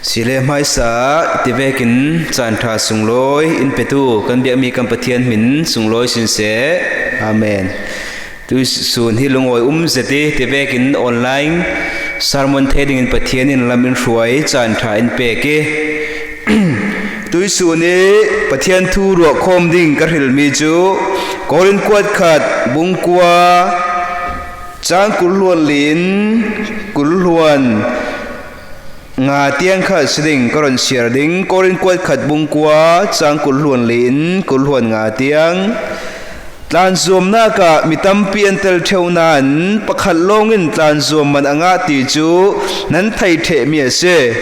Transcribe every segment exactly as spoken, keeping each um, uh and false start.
Sile hmaisa tivekin caan ṭha sunglawi in petu kan biakmi kan Pathian hmin sunglawi sin seh. Amen. Tuisun hi lungawi um zet i tivekin online sermon thei dingin Pathian in lam in hruai caan ṭha in pek i tuisun i Pathian thu ruah khawm ding ka hrilmi cu Korin kuat khat bung kua cang kul hluan li in kul hluan nga tiang kha si ding ka ron siar ding. Korin kuat khat bung kua cang kul hluan li in kul hluan nga tiang. Tlanzuamnak ah mi tampi an tel ṭheu nain pakhat lawng in tlanzuam man a ngah ti cu nan thei ṭhehmi a si.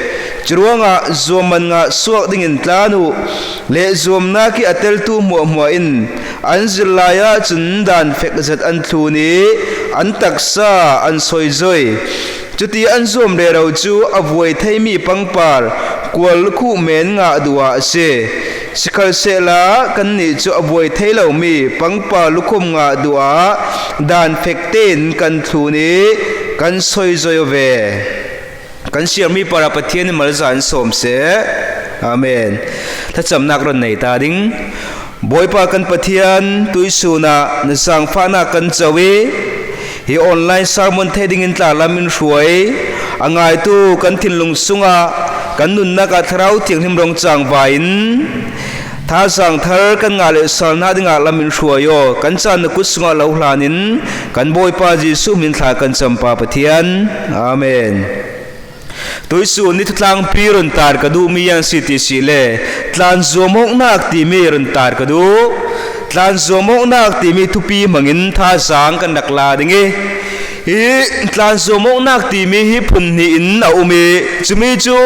Curuangah zuam man ngah suak dingin tlan uh. Lehzuamnak i a teltu hmuahhmuah in an zir lai ahcun daan fek zet an thlun i an taksa an sawizoi. Cuti an zuam rero cu a vuai theimi pangpar kual lukhuh men ngah duh ah a si. Sikhalsehla kannih cu a vuai thei lomi pangpar lukhum ngah duh ah daan fek tein kan thlun i kan sawizoi aw ve. Kan siarmi parah Pathian in malza in sawm seh. Amen. Thlacamnak ron nei ta ding. Bawipa kan Pathian, tuisun ah na zaangfahnak kan co i hi online sermon thei dingin tla lam in hruai a ngaitu kan thinlung sungah kan nunnak ah Thlarau Thianghlim rong cangvai in thazaang thar kan ngah le sal hna dingah lam in hruai aw. Kan caan na kut sungah lo hlan in kan Bawipa Jesuh hmin thla kan campa Pathian. Amen. Tuisun ni thutlangpi runtar ka duhmi ziang si ti si le tlanzuam awknak timi runtar ka duh. Tlanzuam awknak timi thupi hmangin thazaang kan rak la ding i hi tlanzuam awknak timi hi phun hnih in a um i cumi cu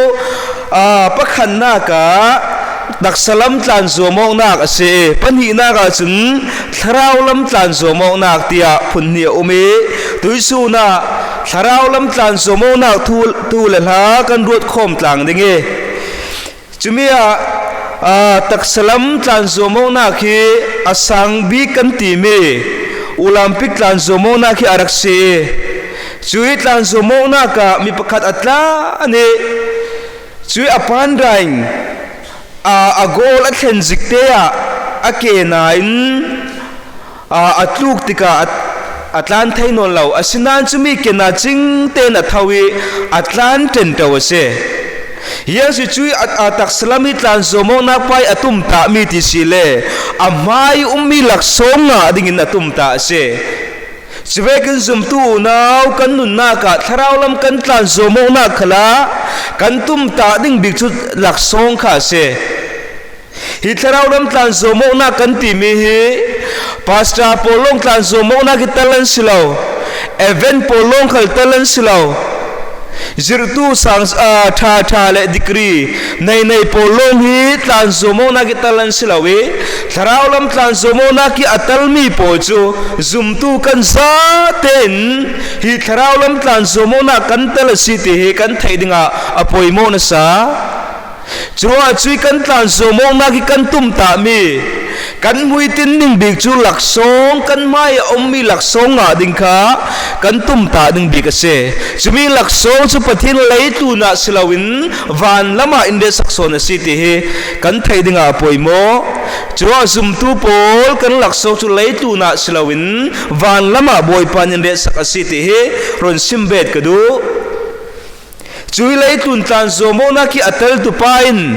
aa, pakhatnak ah taksa lam tlanzuam awknak a si i pahnihnak ahcun thlarau lam tlanzuam awknak tiah phun hnih a um i tuisun ah thlarau lam tlanzuam awknak thu, thu le hla kan ruat khawm tlang ding i cumi ah aa, taksa lam tlanzuam awknak hi a sang bik kan timi Olympic tlanzuam awknak hi a rak si i cuih tlanzuam awknak ah mi pakhat a tlan i cuih a pandain aa, a goal a thlen zikte ah a ke nain aa, a tluk tikah a, a tlan thei nawn lo. Asinain cumi kena cingtein a tho i a tlan ṭenṭo a si. Ziang si cuih a, a taksa lam i tlanzuam awknak pa i a tumtahmi ti si le a hmai ummi laksawng ngah dingin a tumtah a si. Cuvekin zumtu unau kan nunnak ah thlarau lam kan tlanzuam awknak khalah kan tumtah ding bik cu laksawng kha a si. Hi thlarau lam tlanzuam awknak kan timi hi pastor pawl lawng tlanzuam awknak i tal an si lo, event pawl lawng khal tal an si lo. Zirhtu sang aa, ṭha ṭha le degree nei nei pawl lawng hi tlanzuam awknak i tal an si lo i thlarau lam tlanzuam awknak i a talmi pawl cu zumtu kan zate in hi thlarau lam tlanzuam awknak kan tal a si ti hi kan theih dingah a poimawh nasa. Curuangah cuih kan tlanzuam awknak i kan tumtahmi kan hmuitin ning bik cu laksawng kan hmai a ummi laksawng ngah ding kha kan tumtah ding bik a si. Cumi laksawng cu Pathian leitlun ah si loin van lamah in retsak sawn a si ti hi kan theih dingah a poimawh. Curuangah zumtu pawl kan laksawng cu leitlun ah si loin van lamah Bawipa nih in retsak a si ti hi run sim bet ka duh. Cuih leitlun tlanzuam awknak i a teltu pa in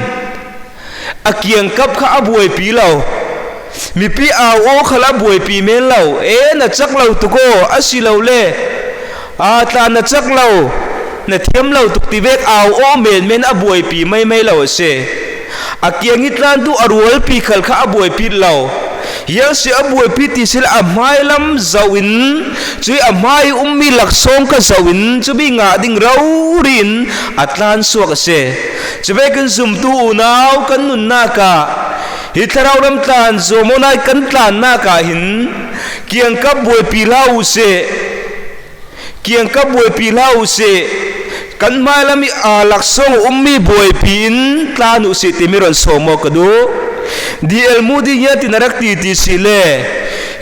a kiangkap kha a buaipi lo. Mipi au aw khal a buaipi men lo. E, na cak lo tuk aw, a si lo le aa, tla na cak lo, na thiam lo tuk ti vek au aw men men a buaipi maimai lo a si. A kiang i tlantu a rualpi khal kha a buaipi lo. Ziang si a buaipi ti si le a hmai lam zoh in cuih a hmai ummi laksawng kha zoh in cumi ngah ding rori in a tlan suak a si. Cuvekin zumtu unau kan nunnak ah hi thlarau lam tlanzuam awknak kan tlannak ah hin kiangkap buaipi hlah uh sih. Kiangkap buaipi hlah uh sih. Kan hmailam i aa laksawng a ummi buaipi in tlan uh sih timi rawn sawm aw ka duh. D L Moody nih a tin a rak ti ti si le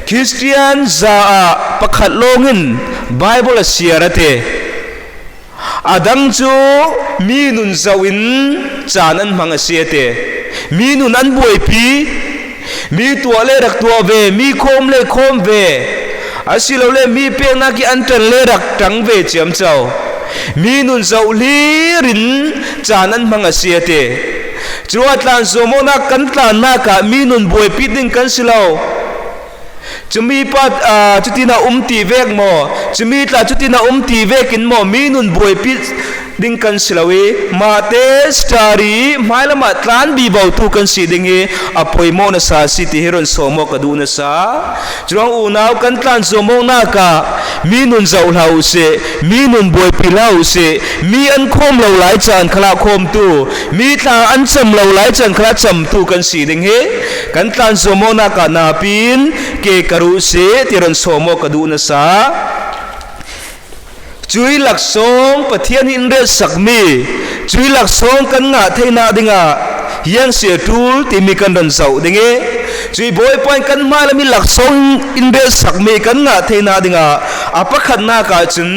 Khristian za ah pakhat lawng in Bible a siar a ti. A dang cu mi nun zoh in caan an hmang a si a ti. Mi nun an buaipi, mi tuah le rak tuah ve, mi khawm le khawm ve, asilole mi peknak i an ṭan le rak ṭang ve ciamco. Mi nun zoh hlir in caan an hmang a si a ti. Curuangah tlan zuamawknak kan tlannak ah mi nun buaipi ding kan si lo. Cumi pa, aa, cutin a um ti vek maw? Cumi tla cutin a um ti vekin maw? Mi nun buaipi ding kan si lo i, mahte sitari hmailam ah tlan vivo tu kan si ding hi a poimawh nasa a si ti hi run sawm aw ka duh nasa. Curuang unau kan tlan zuamawknak ah mi nun zoh hlah uh sih, mi nun buaipi hlah uh sih, mi an khawm lo lai caan khalah khawmtu, mi tla an cam lo lai caan khalah camtu kan si ding hi. Kan tlan zuamawknak ah napi in ke ka ruh sih ti run sawm aw ka duh nasa. Cui laksawng Pathian hi in retsakmi, cui laksawng kan ngah theinak dingah hiang si a ṭul timi kan run zoh ding i, cui Bawipa in kan hmailam i laksawng in retsakmi kan ngah theinak dingah a pakhatnak ah cun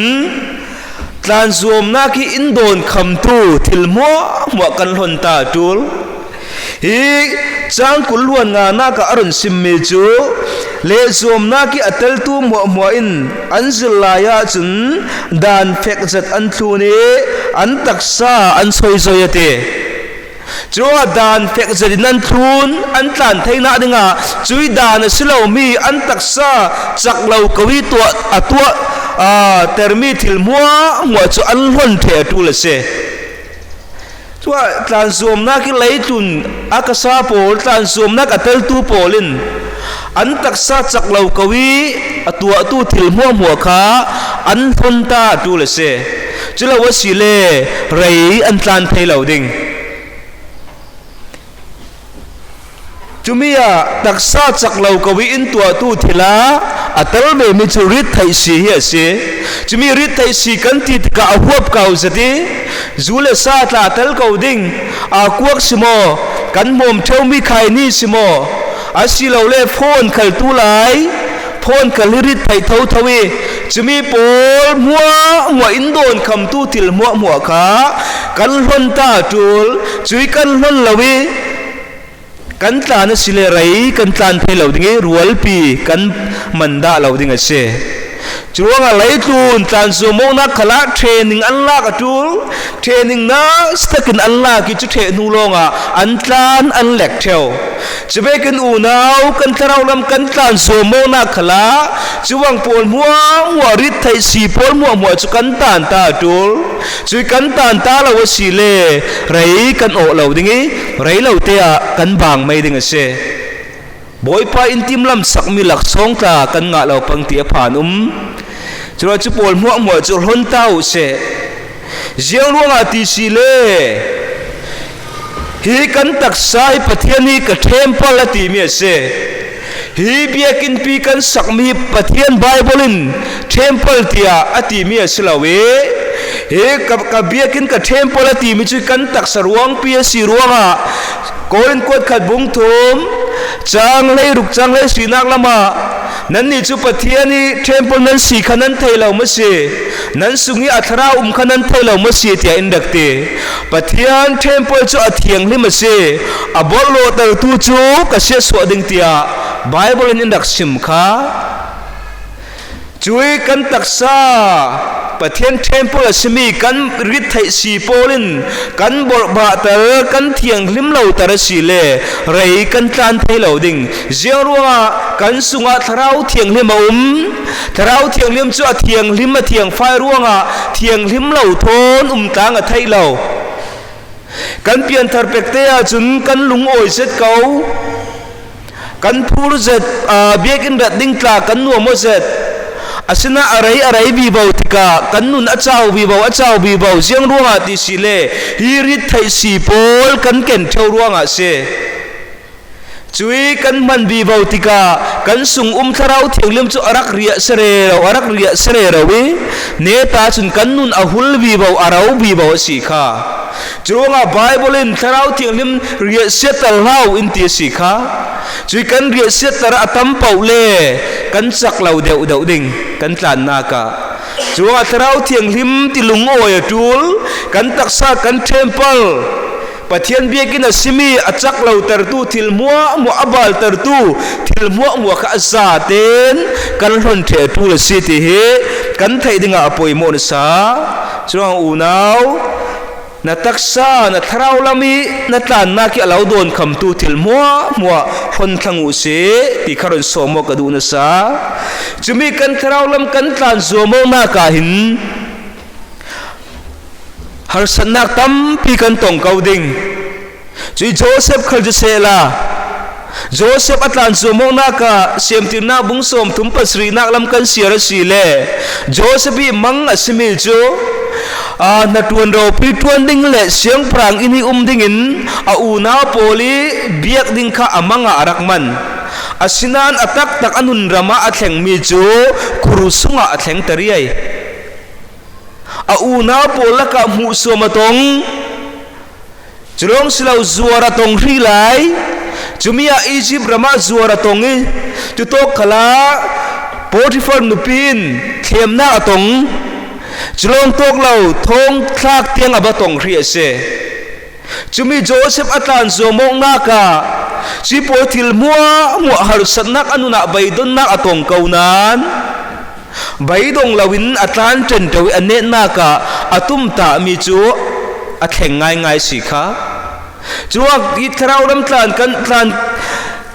tlan zuamnak i in dawnkhamtu thil hmuahhmuah kan hlon ta a ṭul. Hi cang kul hluan nganak ah a run simmi cu lehzuamnak i a teltu hmuahhmuah in an zilh lai ahcun daan fek zet an thlun i an taksa an sawizoi a ti. Curuangah daan fek zet in an thlun, an tlan theinak dingah cui daan a si lomi an taksa cak lo ko i tuah, a tuah, aa, termi thil hmuahhmuah cu an hlon ṭheh a ṭul a si. Tuah tlan zuamnak i leitlun a ka sa pawl, tlan zuamnak a teltu pawl in an taksa cak lo ko i a tuahtu thil hmuahhmuah kha an hlon ta a ṭul a si. Culo a si le rei an tlan thei lo ding. Cumi ah taksa cak lo ko i in tuahtu thil ah a tel vemi cu rit theih si hi a si. Cumi rit theih si kan ti tikah a huap kau zet i, zu le sa tla a tel ko ding, aa kuak si maw, kan hmawm ṭheumi khaini si maw, asilole phone khal tu lai, phone khal hi rit theih thotho i, cumi pawl hmuahhmuah in dawnkhamtu thil hmuahhmuah kha kan hlon ta a ṭul, cui kan hlon lo i, kan tlan a si le rei kan tlan thei lo ding i rualpi kan man dah lo ding a si. Curuangah leitlun tlan zuamawknak khalah training an lak a ṭul, training nasa takin an lak i cu ṭheh hnu lawngah an tlan an lek ṭheu. Cuvekin unau kan thlarau lam kan tlan zuamawknak khalah cuvang pawl hmuahhmuah rit theih si pawl hmuahhmuah cu kan tan ta a ṭul. Cui kan tan ta lo a si le rei kan awh lo ding i, rei lo te ah kan bang mai ding a si. Bawipa in timlam sakmi laksawng tla kan ngah lo pang ti a phan um. Curuangah cu pawl hmuahhmuah cu hlon ta uh seh. Ziang ruangah ti si le hi kan taksa hi Pathian hi ka temple a timi a si. Hi biakinnpi kan sakmi hi Pathian Bible in temple tiah a timi a si lo i, hi ka, ka biakinn ka temple a timi cu kan taksa ruangpi a si ruangah Korin kuat khat bung thum, cang hleiruk cang hleisarihnak lamah, nannih cu Pathian i temple nan si kha nan thei lo maw si? Nan sung i a thlarau um kha nan thei lo maw si? Tiah in rak ti. Pathian temple cu a thianghlim a si. A bawlhhlawhtertu cu ka siatsuah ding, tiah Bible in in rak sim kha. Cui kan taksa Pathian temple a simi kan rit theih si pawl in kan bawlhbahter, kan thianghlim loter a si le rei kan tlan thei lo ding. Ziang ruangah kan sungah thlarau thianghlim a um. Thlarau thianghlim cu a thianghlim, a thiangfai ruangah thianghlim lo thawn um tlang a theih lo. Kan pianthar pekte ahcun kan lungawi zet ko, kan phur zet, aa, biakinn rat ding tla kan nuam aw zet. Asinain a rei a rei vivo tikah kan nun a cau vivo, a cau vivo. Ziang ruangah ti si le hi rit theih si pawl kan ken ṭheu ruangah si. Cui kan hman vivo tikah kan sung um Thlarau Thianghlim cu a rak riah si rero, a rak riah si rero i, neta cun kan nun a hul vivo, a ro vivo a si kha. Curuangah Bible in Thlarau Thianghlim riahsiatter hlah u in ti a si kha. Cui kan riahsiatter a tam paoh le kan cak lo deuhdeuh ding kan tlannak ah. Chuang a Thlarau Thianghlim ti lungawi a ṭul, kan taksa, kan temple, Pathian biakinn a simi a cak lotertu, thil hmuahhmuah a baltertu, thil hmuahhmuah kha a zaten kan hlon ṭheh a ṭul a si ti hi kan theih dingah a pawimawh nasa. Chuang unau, na taksa, na thlarau lam i na tlannak hi a lo dawnkhamtu thil hmuahhmuah hlon thlang uh sih ti kha rawn sawm aw ka duh nasa. Chumi kan thlarau lam kan tlan zuam awknak ah hin harsatnak tampi kan tong ko ding. Chu hi Joseph khal chu sehla, Joseph a tlan zuam awknak ah Siamtirnak bung sawmthum pasarihnak lam kan siar a si le, Joseph hi mang a simi chu, a, hnaṭuan ropui ṭuan ding le siangpahrang inn hi um dingin a unau pawl i biak ding kha a mangah a rak man. Asinain a taktak a nun ramah a thlengmi chu khur sungah a thleng ta riai. A unau pawl lakah hmuhsuam a tong, chu lawng si lo, zuar a tong hrih lai. Chumi ah Egypt ramah zuar a tong i, chu tawk khalah Potiphar nupi in thlemnak a tong, chu lawng tawk lo, thawng thlak tiang a va tong hrih a si. Chumi Joseph a tlan zuam awknak ah chu hi pawl thil hmuahhmuah harsatnak a nunah beidonnak a tong ko nan, beidong loin a tlan ṭenṭo i a netnak ah a tumtahmi chu a thleng ngaingai si kha. Chuang i thlarau lam tlan kan tlan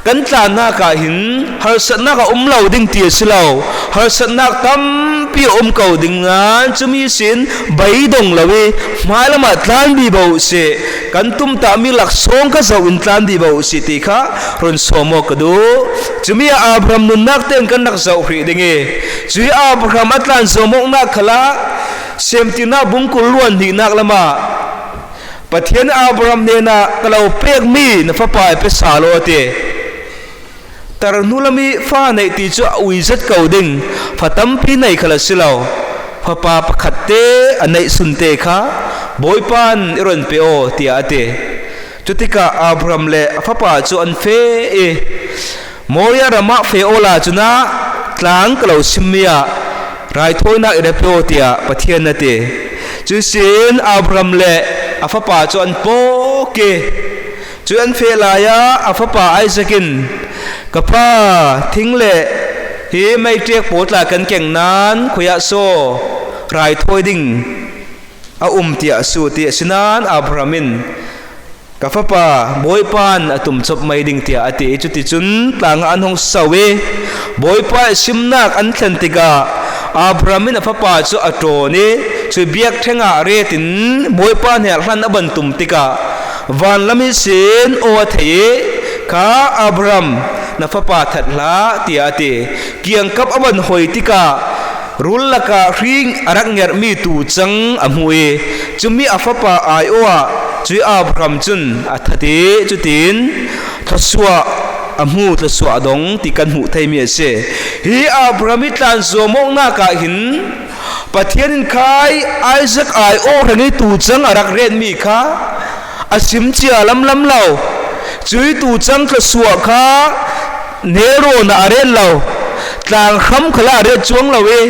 kan tlannak ah hin harsatnak a um lo ding ti a si lo, harsatnak tampi a um ko ding nan, chumi sin beidong lo i hmai lamah tlan vivo uh sih, kan tumtahmi laksawng kha zoh in tlan vivo uh sih ti kha rawn sawm aw ka duh. Chumi ah Abraham nunnak te in kan rak zoh hrih ding i, chu hi Abraham a tlan zuam awknak khalah Siamtirnak bung kul luan hnihnak lamah Pathian Abraham hnenah, ka lo pekmi na fapa hi pe sal aw, a ti. Tar hnu lam i fa neih ti chu a ui zet ko ding, fa tampi nei khal a si lo, fapa pakhat te a neih sunte kha Bawipa in i rawn pe aw, tiah a ti. Chutikah Abraham le a fapa chu an feh i, Moria ramah feh awla cunah tlang ka lo simmi ah raithawinak i rep aw, tiah Pathian a ti. Cuihsin Abraham le a fapa cu an pawk i, cu an feh lai ah a fapa Isaac in, ka pa, thing le hi meiṭek pawl tla kan keng nan khuiah saw raithawi ding a um, tiah a sut i, asinain Abraham in, ka fapa, Bawipa in a tum chawp mai ding, tiah a ti. Cuticun tlangah an hung so i, Bawipa i simnak an thlen tikah Abraham in a fapa cu a ṭawn i, cui biakṭheng ah a ret in Bawipa hnenah hlan a ban tum tikah van lam ihsin aw a thei i, kha Abraham, na fapa that hlah, tiah a ti. Kiangkap a ban hawi tikah rul lakah hring a rak ngerhmi tuucang a hmuh i, cumi a fapa aiawh ah cui Abraham cun a that i, cutin thluasuah a hmu, thluasuah a dong ti kan hmuh theimi a si. Hi Abraham i tlan zuam awknak ah hin Pathian in khai Isaac aiawh hrang i tuucang a rak retmi kha a sim cia lamlam lo. Cui tuucang thluasuah kha nelrawn ah a ret lo, tlang hram khalah a ret chuang lo i,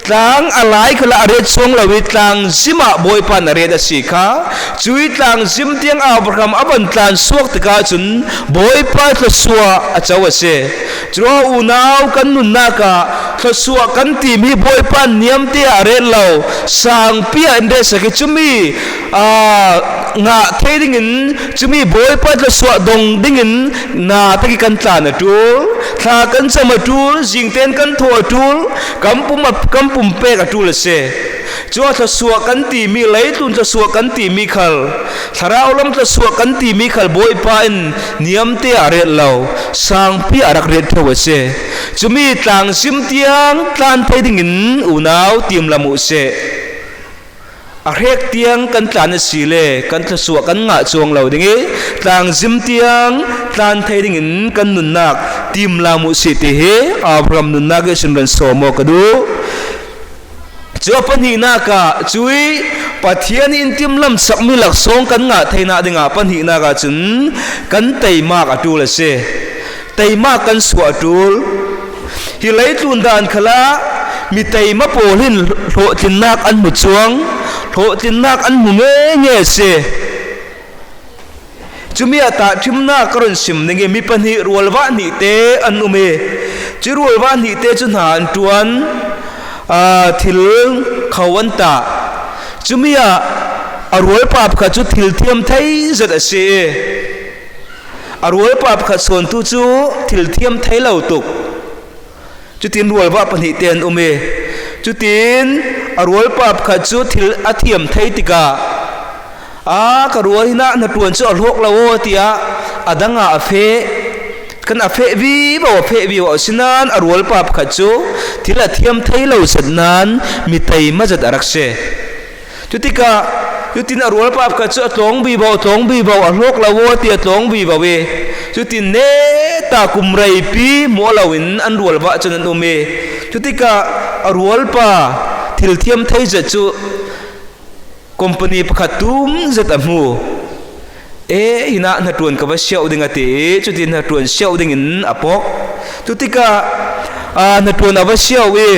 tlang a lai khalah a ret chuang lo i, tlang zim ah Bawipa in a ret a si kha. Cui tlang zim tiang Abraham a van tlan suak tikah cun Bawipa thluasuah a co a si. Curuangah unau kan nunnak ah thluasuah kan timi Bawipa in niamte ah a ret lo, sangpi ah in retsak i, cumi, aa, ngah thei dingin, cumi Bawipa thluasuah dong dingin na tak i kan tlan a ṭul, thla kan cam a ṭul, zingten kan thawh a ṭul, kan pum a, kan pumpek a ṭul a si. Curuangah thluasuah kan timi, leitlun thluasuah kan timi khal, thlarau lam thluasuah kan timi khal Bawipa in niamte ah a ret lo, sangpi ah a rak ret ṭheu a si. Cumi tlang zim tiang tlan thei dingin unau timlam uh sih. A hrek tiang kan tlan a si le kan thluasuah kan ngah chuang lo ding i, tlang zim tiang tlan thei dingin kan nunnak timlam uh sih ti hi Abraham nunnak ihsin rawn sawm aw ka duh. Cu a pahnihnak ah cui Pathian in timlam sakmi laksawng kan ngah theinak dingah pahnihnak ah cun kan teimak a ṭul a si. Teimak kan suah a ṭul. Hi leitlun dan khalah Mi taima pawl hin hlawhtlinnak an hmu cuang, hlawhtlinnak an hmu ngenge si. Cumi ah tahṭhimnak ka run sim ding i, mi pahnih rualvah hnihte an um i, cu rualvah hnihte cu hna an ṭuan, aa, thil kho an tah. Cumi ah a rualpa pakhat cu thil thiam thei zet a si i, a rualpa pakhat sawntu cu thil thiam thei lo tuk. Cutin rualvah pahnih te an um i, cutin a rualpa pakhat cu thil a thiam thei tikah, "A, ka rual hinah hnaṭuan cu a hlawk lo aw," tiah a dang ah a feh. Kan a feh vivo, a feh vivo, asinain a rualpa pakhat cu thil a thiam thei lo zet nain mi taima zet a rak si. Cutikah, cutin a rualpa pakhat cu a tlawng vivo, a tlawng vivo, a hlawk lo aw ti a tlawng vivo i, cutin neta kum reipi hmuh loin an rualvah cun an um i, cutikah a rualpa thil thiam thei zet cu company pakhat tum zet a hmu. "E, hinah hnaṭuan ka va siauh ding," a ti i, cutin hnaṭuan siauh dingin a pok. Cutikah, aa, hnaṭuan a va siauh i,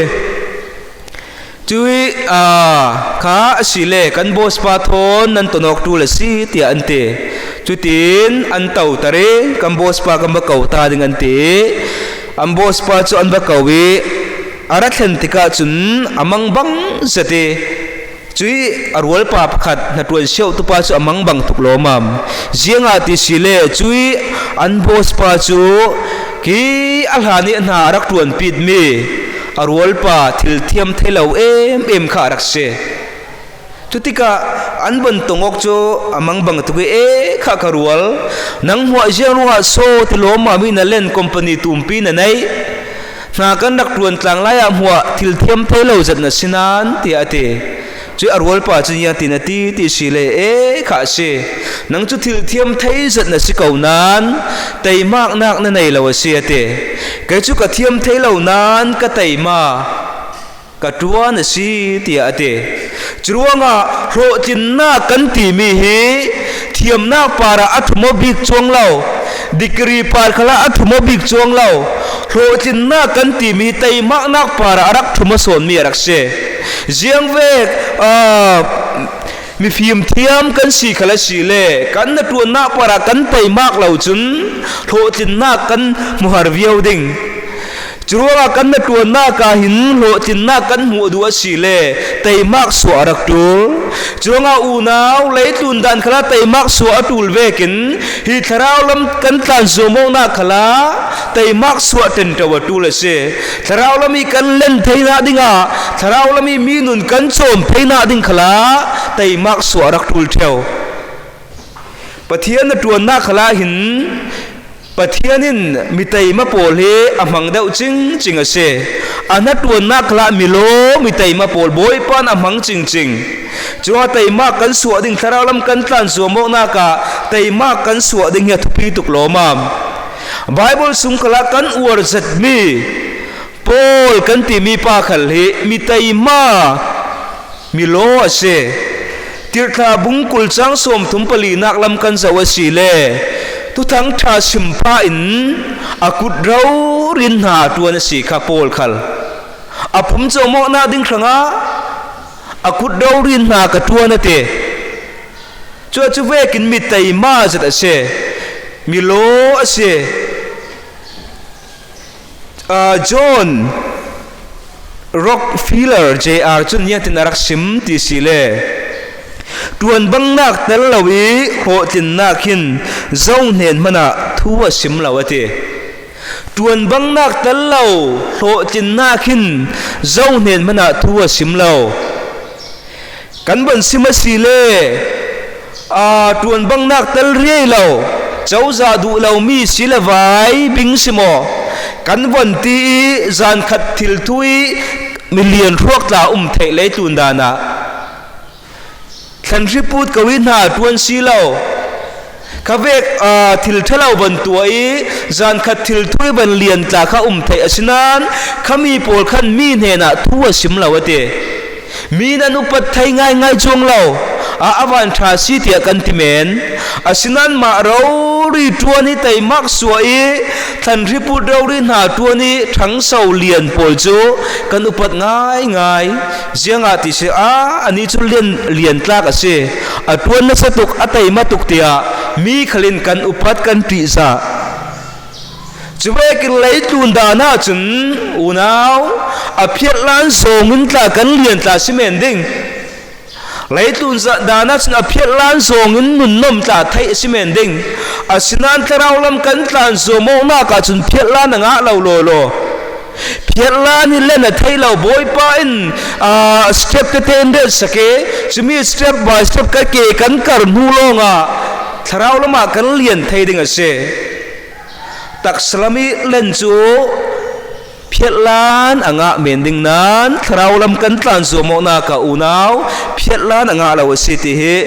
Cui, aa, kha a si le kan boss pa thawn nan tonawk ṭul a si, tiah an ti. Cutin an to tar i, "Kan boss pa kan va ko ta ding," an ti. An boss pa cu an va ko i, a ra thlen tikah cun a mangbang zet i, cui a rualpa pakhat hnaṭuan siauhtu pa cu a mangbang tuk lawmam. Ziangah ti si le, cui an boss pa cu khi a hlan i hna a rak ṭuanpitmi a rualpa thil thiam thei lo em em kha a rak si. Cutikah an van tong awk cu a mangbang tuk i, "E, kha ka rual, nang hmuah ziang ruangah so ti lawmam i na len, company tumpi na neih, hna kan rak ṭuan tlang lai ah hmuah thil thiam thei lo zet na si nain," tiah a ti. Cui a rualpa cun ziangtin a ti ti si le, "E, kha a si, nang cu thil thiam thei zet na si ko nain teimaknak na nei lo a si," a ti. "Kei cu ka thiam thei lo nain ka teima ka ṭuan a si," tiah a ti. Curuangah hlawhtlinnak kan timi hi thiamnak parah a ṭhum aw bik cuang lo, degree par khalah a ṭhum aw bik cuang lo, hlawhtlinnak kan timi hi teimaknak parah a rak ṭhum aw sawnmi a rak si. Ziangvek, aa, mifim thiam kan si khal a si le, kan hnaṭuannak parah kan teimak lo cun hlawhtlinnak kan hmuhar viau ding. Curuangah kan hnaṭuannak ah hin hlawhtlinnak kan hmuh duh a si le, teimak suah a rak ṭul. Curuangah unau, leitlun dan khalah teimak suah a ṭul vekin hi thlarau lam kan tlan zuamawknak khalah teimak suah ṭenṭo a ṭul a si. Thlarau lam i kan len theinak dingah, thlarau lam i mi nun kan cawm theinak ding khalah teimak suah a rak ṭul ṭheu. Pathian hnaṭuannak khalah hin Pathian in mi teima pawl hi a hmang deuh cingcing a si. A hnaṭuannak khalah mi law mi teima pawl Bawipa in a hmang cingcing. Curuangah teimak kan suah ding, thlarau lam kan tlan zuamawknak ah teimak kan suah ding hi a thupi tuk lawmam. Baibal sung khalah kan uar zetmi Paul kan timi pa khal hi mi teima, mi law a si. Tirhthlah bung kul cang sawmthum palinak lam kan zoh a si le, Thuthang ṭha sim pah in a kut rori in hna ṭuan a si kha Paul khal. A phum cawmawknak ding hrangah a kut rori in hna ka ṭuan a ti. Cuah cu vekin mi teima zet a si, mi law a si. Aa, John Rockefeller J R cun ziangtin a rak sim ti si le, ṭuanbangnak tel lo i hlawhtlinnak hin zohhnen hmanah thu a sim lo a ti. Ṭuanbangnak tel lo, hlawhtlinnak hin zohhnen hmanah thu a sim lo. Kan van sim a si le, aa, ṭuanbangnak tel riai lo, cozah duh lomi si le vai bing si maw? Kan van ti i zan khat thil thu i milian hruak tla um theih leitlun dan ah thlanhri put ko i hna ṭuan si lo. Khavek, aa, thil ṭha lo van tuah i zan khat thil thu i van lian tla kha um theih a si nain, khami pawl khan mi hnenah thu a sim lo a ti. Mi nan upat thei ngaingai cuang lo, a, a van ṭha si tiah kan ti men. Asinain mah rori Rori ṭuan i taimak suah i thlanhri put rori hna ṭuan i ṭhangso lian pawl cu kan upat ngaingai. Ziangahtile a, ani cu lian, lian tlak a si. A ṭuan nasa tuk, a taima tuk tiah mi khal in kan upat kan ṭihzah. Cuvekin leitlun dan ahcun unau a phiatlan zawng in tla kan lian tla si men ding. Leitlun za-, dan ahcun a phiatlan zawng in nunnom tla theih a si men ding. Asinain thlarau lam kan tlan zuam awknak ahcun phiatlan a ngah lo lawlaw. Phiatlan hi len a theih lo, Bawipa in, aa, step tete in relsak i, cumi step by step kan ke kan kar hnu lawngah thlarau lamah kan lian thei ding a si. Taksa lam i len cu phiatlan a ngah men ding nain thlarau lam kan tlan zuam awknak ah unau phiatlan a ngah lo a si ti hi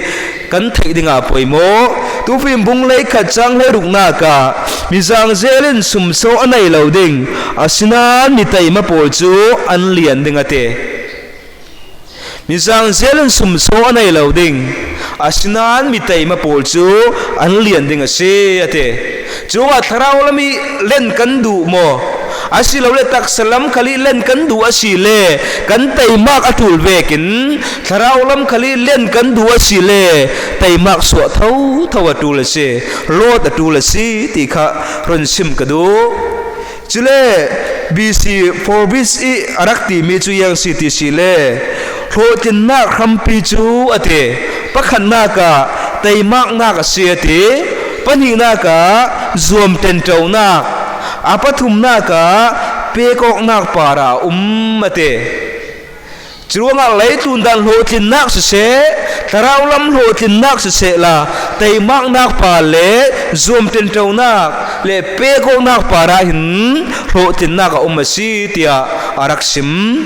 kan theih dingah poimawh. Tufimbung leikhat cang hleiruknak ah mizang zel in sumsaw a nei lo ding, asinain mi taima pawl cu an lian ding a ti. Mizang zel in sumsaw a nei lo ding, asinain mi taima pawl cu an lian ding a si, a ti. Curuangah thlarau lam i len kan duh maw? Asilole taksa lam khal i len kan duh a si le kan taimak a ṭul vekin thlarau lam khal i len kan duh a si le taimak suah thotho a ṭul a si, lawt a ṭul a si ti kha run sim ka duh. Cule B C Forbes i a rak timi cu ziang si ti si le, hlawhtlinnak hrampi cu a ti. Pakhatnak ah taimaknak a si a ti. Pahnihnak ah zuam ṭenṭonak, a pathumnak ah pekawknak parah a um a ti. Curuangah leitlun dan hlawhtlinnak siseh, thlarau lam hlawhtlinnak siseh la, taimaknak pa le zuam ṭenṭonak le pekawknak parah hin hlawhtlinnak a um a si, tiah a rak sim.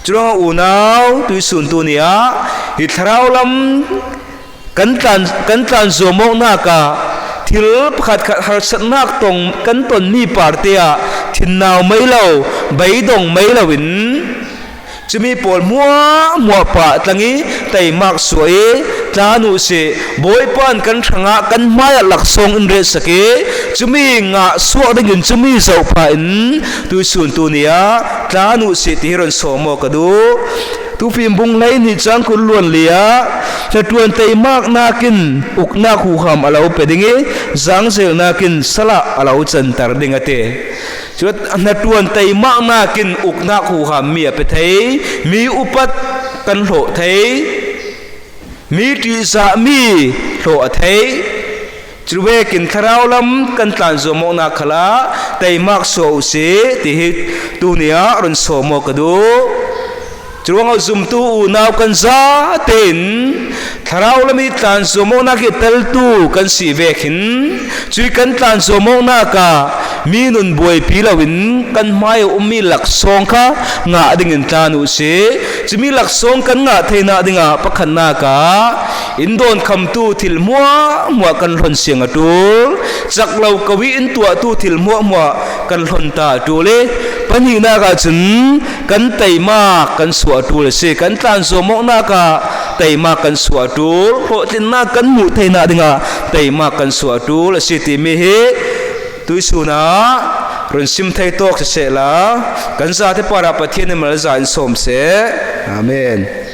Curuangah unau tuisun tu ni ah hi thlarau lam kan tlan, kan tlan zuam awknak ah thil pakhatkhat harsatnak tong kan tonmi parte ah thinnau mei lo, beidong mei lo in, cumi pawl hmuahhmuah pah tlang i taimak suah i tlan uh sih. Bawipa in kan hrangah kan hmaiah laksawng in relsak i, cumi ngah suak dingin cumi zoh pah in tuisun tu ni ah tlan uh sih ti hi run sawm aw ka duh. Tufimbung hleihnih cang kul luan li ah hnaṭuan taimaknak in uknak huham a lo pe ding i, zangzelnak in salah a lo canter ding a ti. Cu hnaṭuan taimaknak in uknak huham mi a pe thei, mi upat kan hlawh thei, mi ṭihzahmi hlawh a thei. Cuvekin thlarau lam kan tlan zuam awknak khalah taimak suah uh sih ti hi tu ni ah run sawm aw ka duh. Curuangah zumtu unau kan zate in thlarau lam i tlan zuam awknak i teltu kan si vekin, cui kan tlan zuam awknak ah mi nun buaipi loin kan hmai a ummi laksawng kha ngah dingin tlan uh sih. Cumi laksawng kan ngah theinak dingah pakhatnak ah in dawnkhamtu thil hmuahhmuah kan hlon siang a ṭul, cak lo ko i in tuahtu thil hmuahhmuah kan hlon ta a ṭul i, pahnihnak ahcun kan taimak kan suah a ṭul a si. Kan tlan zuam awknak ah taimak kan suah a ṭul, hlawhtlinnak kan hmuh theinak dingah taimak kan suah a ṭul a si timi hi tuisun ah run sim thei tawk sisehla, kan zate parah Pathian in malza in sawm seh. Amen.